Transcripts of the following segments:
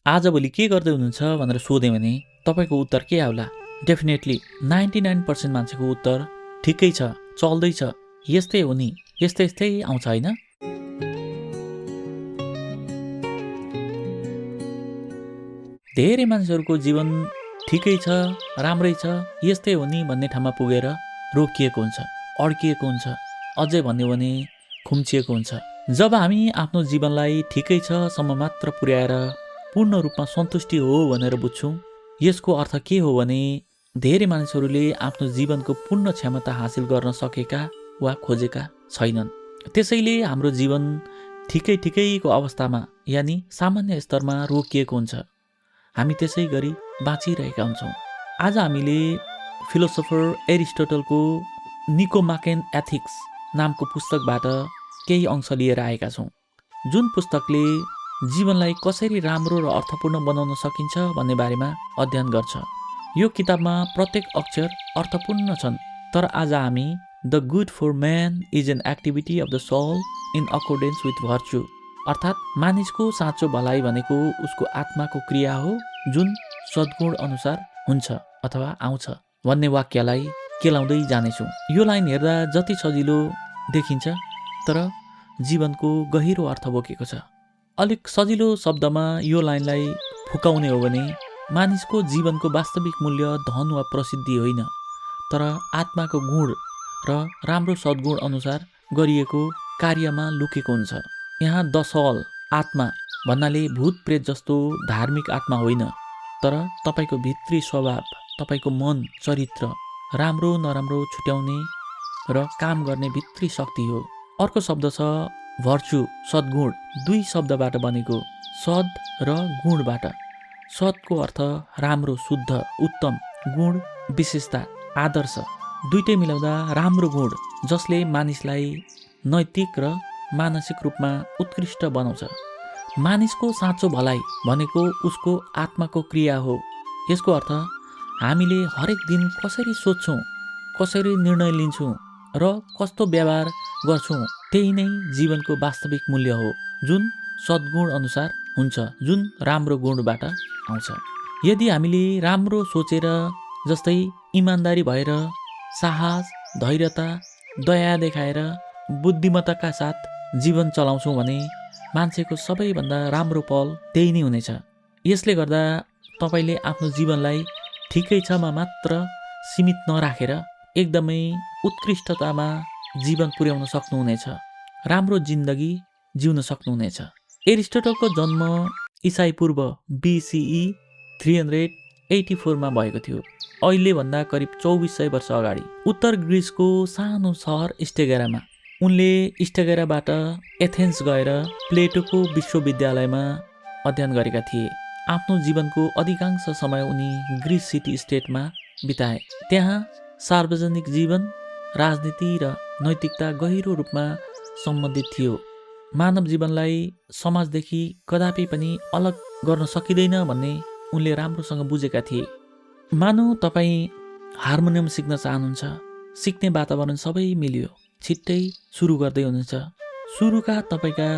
आजभोलि के गर्दै हुनुहुन्छ भनेर सोधेँ भने तपाईँको उत्तर के आउला? डेफिनेटली 99% मान्छेको उत्तर ठिकै छ, चल्दैछ, यस्तै हो नि, यस्तै आउँछ होइन? धेरै मान्छेहरूको जीवन ठिकै छ, राम्रै छ, यस्तै हो नि भन्ने ठाउँमा पुगेर रोकिएको हुन्छ, अड्किएको हुन्छ, अझै भन्यो भने खुम्चिएको हुन्छ। जब हामी आफ्नो जीवनलाई ठिकै छ सम्म मात्र पुर्याएर पूर्ण रूपमा सन्तुष्टि हो भनेर बुझ्छौँ, यसको अर्थ के हो भने धेरै मानिसहरूले आफ्नो जीवनको पूर्ण क्षमता हासिल गर्न सकेका वा खोजेका छैनन्। त्यसैले हाम्रो जीवन ठिकैको अवस्थामा यानि सामान्य स्तरमा रोकिएको हुन्छ। हामी त्यसै गरी बाँचिरहेका हुन्छौँ। आज हामीले फिलोसोफर एरिस्टोटलको निकोमाकेन एथिक्स नामको पुस्तकबाट केही अंश लिएर आएका छौँ, जुन पुस्तकले जीवनलाई कसरी राम्रो र अर्थपूर्ण बनाउन सकिन्छ भन्ने बारेमा अध्ययन गर्छ। यो किताबमा प्रत्येक अक्षर अर्थपूर्ण छन्, तर आज हामी the good for man is an activity of the soul in accordance with virtue, अर्थात् मानिसको साँचो भलाइ भनेको उसको आत्माको क्रिया हो जुन सद्गुण अनुसार हुन्छ अथवा आउँछ भन्ने वाक्यलाई केलाउँदै जानेछौँ। यो लाइन हेर्दा जति सजिलो देखिन्छ तर जीवनको गहिरो अर्थ बोकेको छ। अलिक सजिलो शब्दमा यो लाइनलाई फुकाउने हो भने मानिसको जीवनको वास्तविक मूल्य धन वा प्रसिद्धि होइन, तर आत्माको गुण र राम्रो सद्गुण अनुसार गरिएको कार्यमा लुकेको हुन्छ। यहाँ द सोल आत्मा भन्नाले भूत प्रेत जस्तो धार्मिक आत्मा होइन, तर तपाईँको भित्री स्वभाव, तपाईँको मन, चरित्र, राम्रो नराम्रो छुट्याउने र काम गर्ने भित्री शक्ति हो। अर्को शब्द छ भर्च्यु, सद्गुण, दुई शब्दबाट बनेको, सद र गुणबाट। सदको अर्थ राम्रो, शुद्ध, उत्तम, गुण विशेषता, आदर्श, दुइटै मिलाउँदा राम्रो गुण जसले मानिसलाई नैतिक र मानसिक रूपमा उत्कृष्ट बनाउँछ। मानिसको साँचो भलाइ भनेको उसको आत्माको क्रिया हो। यसको अर्थ हामीले हरेक दिन कसरी सोच्छौँ, कसरी निर्णय लिन्छौँ र कस्तो व्यवहार गर्छौँ, त्यही नै जीवनको वास्तविक मूल्य हो जुन सद्गुण अनुसार हुन्छ, जुन राम्रो गुणबाट आउँछ। यदि हामीले राम्रो सोचेर, जस्तै इमान्दारी भएर, साहस, धैर्यता, दया देखाएर, बुद्धिमत्ताका साथ जीवन चलाउँछौँ भने मान्छेको सबैभन्दा राम्रो पल त्यही नै हुनेछ। यसले गर्दा तपाईँले आफ्नो जीवनलाई ठिकै छमा मात्र सीमित नराखेर एकदमै उत्कृष्टतामा जीवन पुर्याउन सक्नुहुनेछ, राम्रो जिन्दगी जिउन सक्नुहुनेछ। एरिस्टोटलको जन्म ईसाई पूर्व BCE 384 मा भएको थियो, अहिलेभन्दा करिब 2400 वर्ष अगाडि। उत्तर ग्रिसको सानो सहर स्टेगेरामा। उनले स्टेगेराबाट एथेन्स गएर प्लेटोको विश्वविद्यालयमा अध्ययन गरेका थिए। आफ्नो जीवनको अधिकांश समय उनी ग्रिस सिटी स्टेटमा बिताए। त्यहाँ सार्वजनिक जीवन, राजनीति र नैतिकता गहिरो रूपमा सम्बन्धित थियो। मानव जीवनलाई समाजदेखि कदापि पनि अलग गर्न सकिँदैन भन्ने उनले राम्रोसँग बुझेका थिए। मानौ तपाईँ हार्मोनियम सिक्न चाहनुहुन्छ, सिक्ने वातावरण सबै मिल्यो, छिट्टै सुरु गर्दै हुनुहुन्छ। सुरुका तपाईँका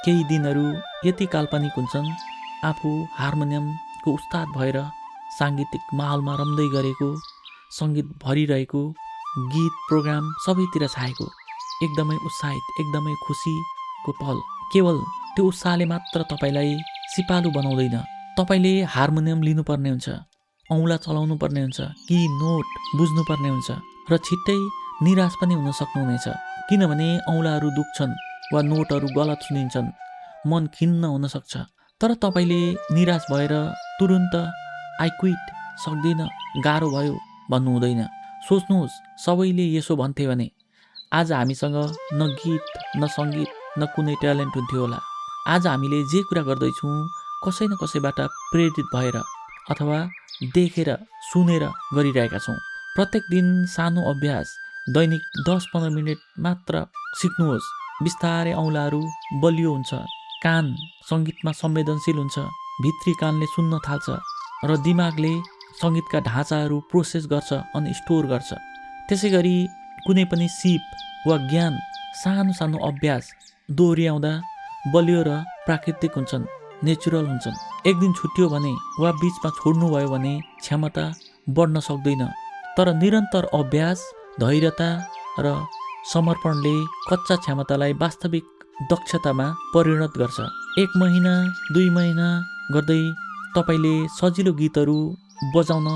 केही दिनहरू यति काल्पनिक हुन्छन्, आफू हार्मोनियमको उस्ताद भएर साङ्गीतिक माहौलमा रम्दै गरेको, सङ्गीत भरिरहेको, गीत प्रोग्राम सबैतिर छाएको, एकदमै उत्साहित, एकदमै खुसीको पल। केवल त्यो उत्साहले मात्र तपाईँलाई सिपालु बनाउँदैन। तपाईँले हार्मोनियम लिनुपर्ने हुन्छ, औँला चलाउनु पर्ने हुन्छ, कि नोट बुझ्नुपर्ने हुन्छ र छिट्टै निराश पनि हुन सक्नुहुनेछ, किनभने औँलाहरू दुख्छन् वा नोटहरू गलत सुनिन्छन्, मन खिन्न हुन सक्छ। तर तपाईँले निराश भएर तुरुन्त आई क्विट, सक्दिनँ, गाह्रो भयो भन्नु हुँदैन। सोच्नुहोस्, सबैले यसो भन्थे भने आज हामीसँग न गीत, न सङ्गीत, न कुनै ट्यालेन्ट हुन्थ्यो होला। आज हामीले जे कुरा गर्दैछौँ कसै न कसैबाट प्रेरित भएर अथवा देखेर, सुनेर गरिरहेका छौँ। प्रत्येक दिन सानो अभ्यास, दैनिक 10-15 मिनट मात्र सिक्नुहोस्। बिस्तारै औँलाहरू बलियो हुन्छ, कान सङ्गीतमा संवेदनशील हुन्छ, भित्री कानले सुन्न थाल्छ र दिमागले सङ्गीतका ढाँचाहरू प्रोसेस गर्छ अनि स्टोर गर्छ। त्यसै गरी कुनै पनि सिप वा ज्ञान सानो सानो अभ्यास दोहोऱ्याउँदा बलियो र प्राकृतिक हुन्छन्, नेचुरल हुन्छन्। एक दिन छुट्यो भने वा बीचमा छोड्नुभयो भने क्षमता बढ्न सक्दैन। तर निरन्तर अभ्यास, धैर्यता र समर्पणले कच्चा क्षमतालाई वास्तविक दक्षतामा परिणत गर्छ। 1 महिना 2 महिना गर्दै तपाईँले सजिलो गीतहरू बजाउन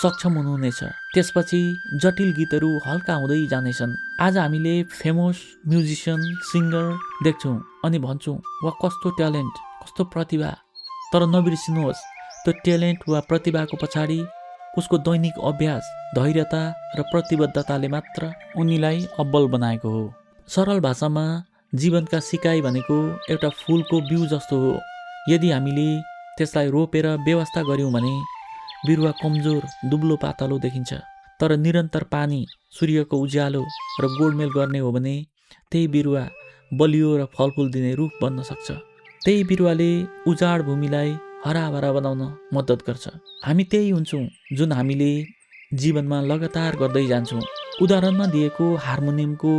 सक्षम हुनुहुनेछ। त्यसपछि जटिल गीतहरू हल्का हुँदै जानेछन्। आज हामीले फेमस म्युजिसियन, सिङ्गर देख्छौँ अनि भन्छौँ वा कस्तो ट्यालेन्ट, कस्तो प्रतिभा। तर नबिर्सिनुहोस्, त्यो ट्यालेन्ट वा प्रतिभाको पछाडि उसको दैनिक अभ्यास, धैर्यता र प्रतिबद्धताले मात्र उनीलाई अब्बल बनाएको हो। सरल भाषामा जीवनका सिकाइ भनेको एउटा फुलको बिउ जस्तो हो। यदि हामीले त्यसलाई रोपेर व्यवस्था गर्यौँ भने बिरुवा कमजोर, दुब्लो पातलो देखिन्छ। तर निरन्तर पानी, सूर्यको उज्यालो र गोडमेल गर्ने हो भने त्यही बिरुवा बलियो र फलफुल दिने रुख बन्न सक्छ। त्यही बिरुवाले उजाड भूमिलाई हराभरा बनाउन मद्दत गर्छ। हामी त्यही हुन्छौँ जुन हामीले जीवनमा लगातार गर्दै जान्छौँ। उदाहरणमा दिएको हार्मोनियमको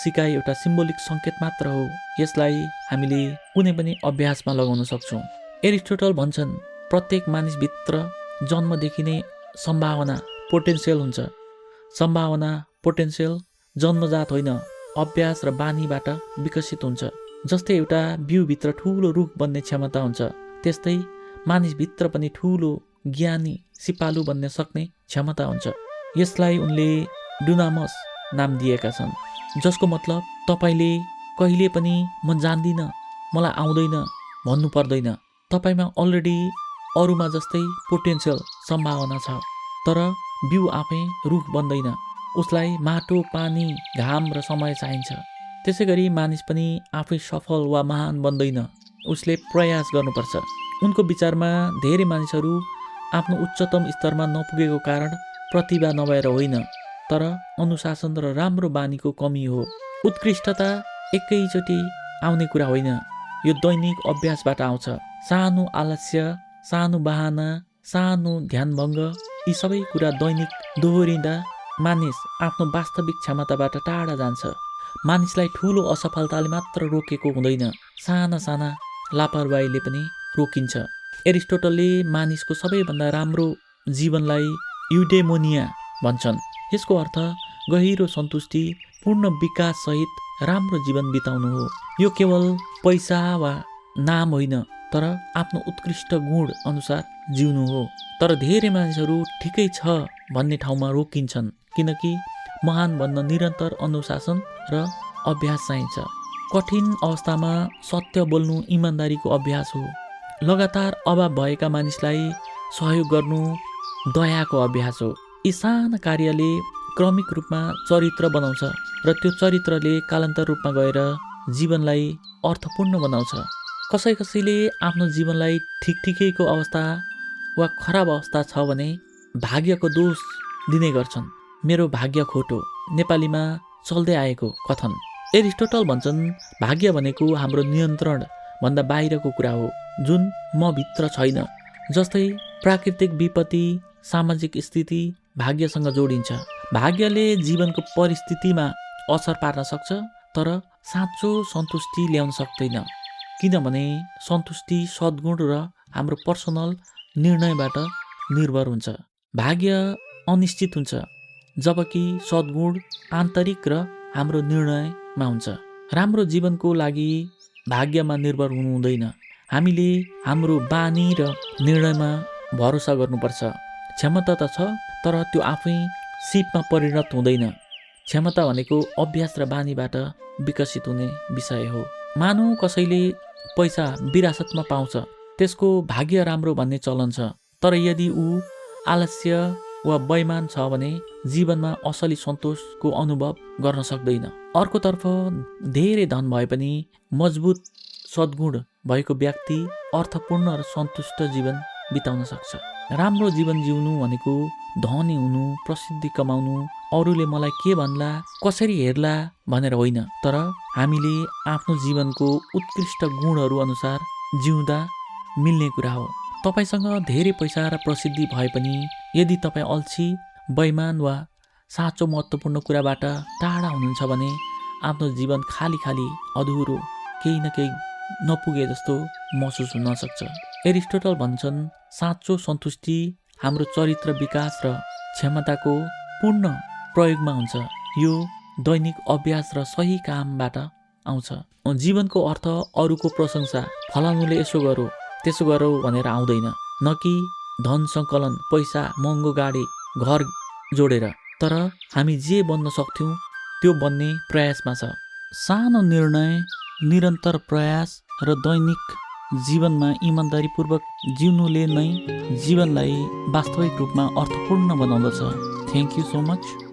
सिकाइ एउटा सिम्बोलिक सङ्केत मात्र हो। यसलाई हामीले कुनै पनि अभ्यासमा लगाउन सक्छौँ। एरिस्टोटल भन्छन् प्रत्येक मानिसभित्र जन्मदेखि नै सम्भावना, पोटेन्सियल हुन्छ। सम्भावना, पोटेन्सियल जन्मजात होइन, अभ्यास र बानीबाट विकसित हुन्छ। जस्तै एउटा बिउभित्र ठुलो रुख बन्ने क्षमता हुन्छ, त्यस्तै मानिसभित्र पनि ठुलो ज्ञानी सिपालु बन्न सक्ने क्षमता हुन्छ। यसलाई उनले डुनामस नाम दिएका छन्, जसको मतलब तपाईँले कहिले पनि म जान्दिनँ, मलाई आउँदैन भन्नु पर्दैन। तपाईँमा अलरेडी अरूमा जस्तै पोटेन्सियल, सम्भावना छ। तर बिउ आफै रुख बन्दैन, उसलाई माटो, पानी, घाम र समय चाहिन्छ। त्यसै गरी मानिस पनि आफै सफल वा महान बन्दैन, उसले प्रयास गर्नुपर्छ। उनको विचारमा धेरै मानिसहरू आफ्नो उच्चतम स्तरमा नपुगेको कारण प्रतिभा नभएर होइन, तर अनुशासन र राम्रो बानीको कमी हो। उत्कृष्टता एकैचोटि आउने कुरा होइन, यो दैनिक अभ्यासबाट आउँछ। सानो आलस्य, सानो बहाना, सानो ध्यानभङ्ग, यी सबै कुरा दैनिक दोहोरिँदा मानिस आफ्नो वास्तविक क्षमताबाट टाढा जान्छ। मानिसलाई ठुलो असफलताले मात्र रोकेको हुँदैन, साना साना लापरवाहीले पनि रोकिन्छ। एरिस्टोटलले मानिसको सबैभन्दा राम्रो जीवनलाई युडेमोनिया भन्छन्। यसको अर्थ गहिरो सन्तुष्टि, पूर्ण विकाससहित राम्रो जीवन बिताउनु हो। यो केवल पैसा वा नाम होइन, तर आफ्नो उत्कृष्ट गुण अनुसार जिउनु हो। तर धेरै मानिसहरू ठिकै छ भन्ने ठाउँमा रोकिन्छन्, किनकि महान बन्न निरन्तर अनुशासन र अभ्यास चाहिन्छ। कठिन अवस्थामा सत्य बोल्नु इमान्दारीको अभ्यास हो। लगातार अभाव भएका मानिसलाई सहयोग गर्नु दयाको अभ्यास हो। यी साना कार्यले क्रमिक रूपमा चरित्र बनाउँछ र त्यो चरित्रले कालान्तर रूपमा गएर जीवनलाई अर्थपूर्ण बनाउँछ। कसैले आफ्नो जीवनलाई ठिकठिकैको अवस्था वा खराब अवस्था छ भने भाग्यको दोष दिने गर्छन्। मेरो भाग्य खोटो, नेपालीमा चल्दै आएको कथन। एरिस्टोटल भन्छन् भाग्य भनेको हाम्रो नियन्त्रण भन्दा बाहिरको कुरा हो, जुन म भित्र छैन। जस्तै प्राकृतिक विपत्ति, सामाजिक स्थिति भाग्यसँग जोडिन्छ। भाग्यले जीवनको परिस्थितिमा असर पार्न सक्छ, तर साँचो सन्तुष्टि ल्याउन सक्दैन, किनभने सन्तुष्टि सद्गुण र हाम्रो पर्सनल निर्णयबाट निर्भर हुन्छ। भाग्य अनिश्चित हुन्छ, जबकि सद्गुण आन्तरिक र हाम्रो निर्णयमा हुन्छ। राम्रो जीवनको लागि भाग्यमा निर्भर हुनु हुँदैन, हामीले हाम्रो बानी र निर्णयमा भरोसा गर्नुपर्छ। क्षमता त छ, तर त्यो आफै सिपमा परिणत हुँदैन। क्षमता भनेको अभ्यास र बानीबाट विकसित हुने विषय हो। मानौ कसैले पैसा विरासतमा पाउँछ, त्यसको भाग्य राम्रो भन्ने चलन छ। तर यदि ऊ आलस्य वा बेइमान छ भने जीवनमा असली सन्तोषको अनुभव गर्न सक्दैन। अर्कोतर्फ धेरै धन भए पनि मजबुत सद्गुण भएको व्यक्ति अर्थपूर्ण र सन्तुष्ट जीवन बिताउन सक्छ। राम्रो जीवन जिउनु भनेको धनी हुनु, प्रसिद्धि कमाउनु, अरूले मलाई के भन्ला, कसरी हेर्ला भनेर होइन, तर हामीले आफ्नो जीवनको उत्कृष्ट गुणहरू अनुसार जिउँदा मिल्ने कुरा हो। तपाईसँग धेरै पैसा र प्रसिद्धि भए पनि यदि तपाईँ अल्छी, बेइमान वा साँचो महत्त्वपूर्ण कुराबाट टाढा हुनुहुन्छ भने आफ्नो जीवन खाली खाली, अधुरो, केही न केही नपुगे जस्तो महसुस हुन सक्छ। एरिस्टोटल भन्छन् साँचो सन्तुष्टि हाम्रो चरित्र विकास र क्षमताको पूर्ण प्रयोगमा हुन्छ। यो दैनिक अभ्यास र सही कामबाट आउँछ। जीवनको अर्थ अरूको प्रशंसा, फलानुले यसो गरो त्यसो गरौ भनेर आउँदैन, न कि धन सङ्कलन, पैसा, महँगो गाडी, घर जोडेर। तर हामी जे बन्न सक्थ्यौँ त्यो बन्ने प्रयासमा छ। सानो निर्णय, निरन्तर प्रयास र दैनिक जीवनमा इमान्दारीपूर्वक जिउनुले नै जीवनलाई वास्तविक रूपमा अर्थपूर्ण बनाउँदछ। Thank you so much.